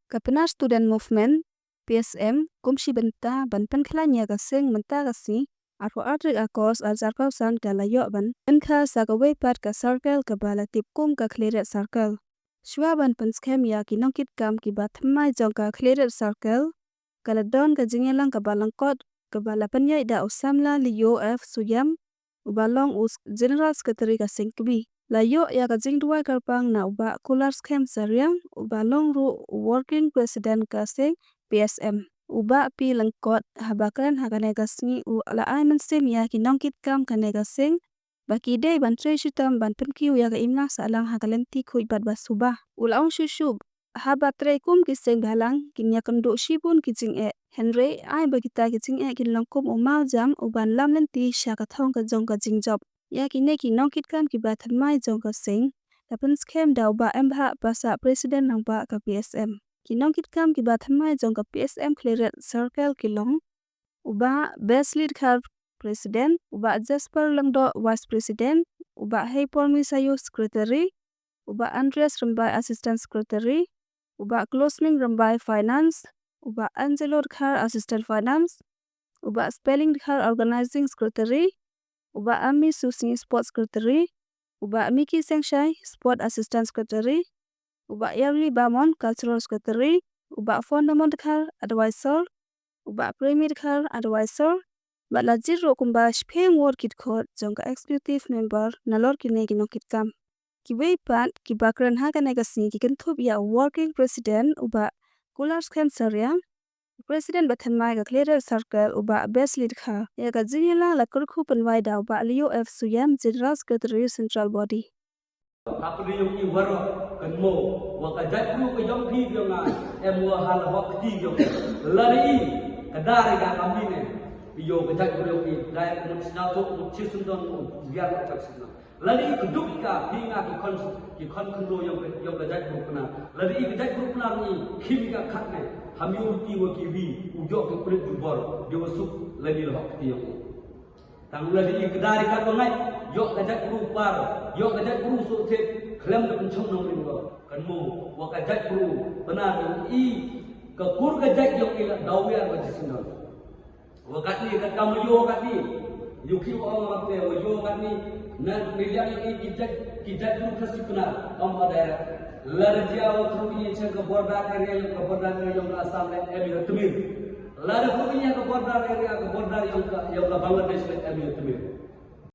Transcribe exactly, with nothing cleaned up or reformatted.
Ka Pnar Student Movement, P S M, kum shi bynta ban pynkhlaiñ ïa ka seng mynta ka sngi, arphew ar tarik August arhajar khatsan ka la ïoh ban pynkha sa kawei pat ka circle kaba la tip kum ka Khliehriat Circle. Shuwa ban pynskhem ïa ki nongkitkam kiba thymmai jong ka Khliehriat Circle, ka la don ka jingïalang kaba lyngkot kaba la pynïaid da u samla Leo F Suyiam, uba long u General Secretary ka seng kmie. La ïoh ïa ka jingduwai kyrpang na u Bah Kularskhem Sariang, uba long ruh u Working President ka seng P S M. U Bah P Lyngkot, haba kren ha kane ka sngi, u la ai mynsiem ïa ki nongkitkam kane ka seng ba ki dei ban trei shitom ban pynkiew ïa ka imlang sahlang ha ka lynti khuid bad ba suba. U la ong shuh shuh, haba trei kum ki seng bhalang, kin ïakynduh shibun ki jingeh. Hynrei ai ba kita ki jingeh kin long kum u mawjam uban lam lynti sha ka thong ka jong ka jingjop. Ïa kine ki nongkitkam kiba thymmai jong ka seng la pynskhem da u Bah Embhah Passah, President rangbah ka P S M. Ki nongkitkam kiba thymmai jong ka P S M Khliehriat Circle ki long u Bah Besli Dkhar, President, u Bah Jasper Lyngdoh, Vice President, u Bah Heipormi Sayo, Secretary, u Bah Andreas Rymbai, Assistant Secretary, u Bah Klosning Rymbai, Finance, u Bah Angelo Dkhar, Assistant Finance, u Bah Spelling Dkhar, Organizing Secretary, u Bah Ami Susni, Sport Secretary, u Bah Miki Sengshai, Sport Assistant Secretary, u Bah Yarli Bamon, Cultural Secretary, u Bah Fondamon Dkhar, Advisor, u Bah Premi Dkhar, Advisor, bad la jied ruh kumba shiphew ngut ki dkhot jong ka Executive Member nalor kine ki nongkitkam. Kiwei pat kiba kren ha kane ka sngi ki kynthup ïa u Working President u Bah Kularskhem Sariang, u President ba thymmai ka Khliehriat Circle u Bah Besli Dkhar. Ïa ka jingïalang la kyrkhu pynwai da u Bah Leo F Suyiam, General Secretary Central Body. Ka pyrthei ïong i waroh, kynmaw wa ka jaitbru ka ïong phi ïong nga, em wa ha la hok kti ïong. Lada i ka dei ka kamni ne, ïong ka jaitbru ïong i, dei ka nuk sñiawthooh, nuk chisyndon, nuk biar ka jaitbru. Lada i ka duk ka, phi nga ki khon, ki khon khynroo ïong ka, ïong ka jaitbru Pnar. Lada i ka jaitbru Pnar ni, khim ka khat ne, ham ïoh ti wa ki wi, u ïoh ki prit jubor, dei wa suk, lada i la hok kti ïong i. Tang lada i ka dei ka bangait, ïoh ka jaitbru Pnar, ïoh ka jaitbru Sohthit, khlem da pynchong nongrim ko. Kynmaw, wa ka jaitbru Pnar i, ka kur ka jait ïong i la daw ïa wa jisyndon. Wa katni, ka kam ïoh katni, ïoh ki wa ong wa te, wa ïoh katni, na, ni liang ïong i ki jait, ki jaitbru Khasi Pnar, kam wa dei. Lada jia wa tru i chen ka border area, ka border area ïong ka Assam le, em ïa tmir. Lada pyrkhat ïa ka border area, ka border ïong ka, ïong ka Bangladesh le em ïa tmir.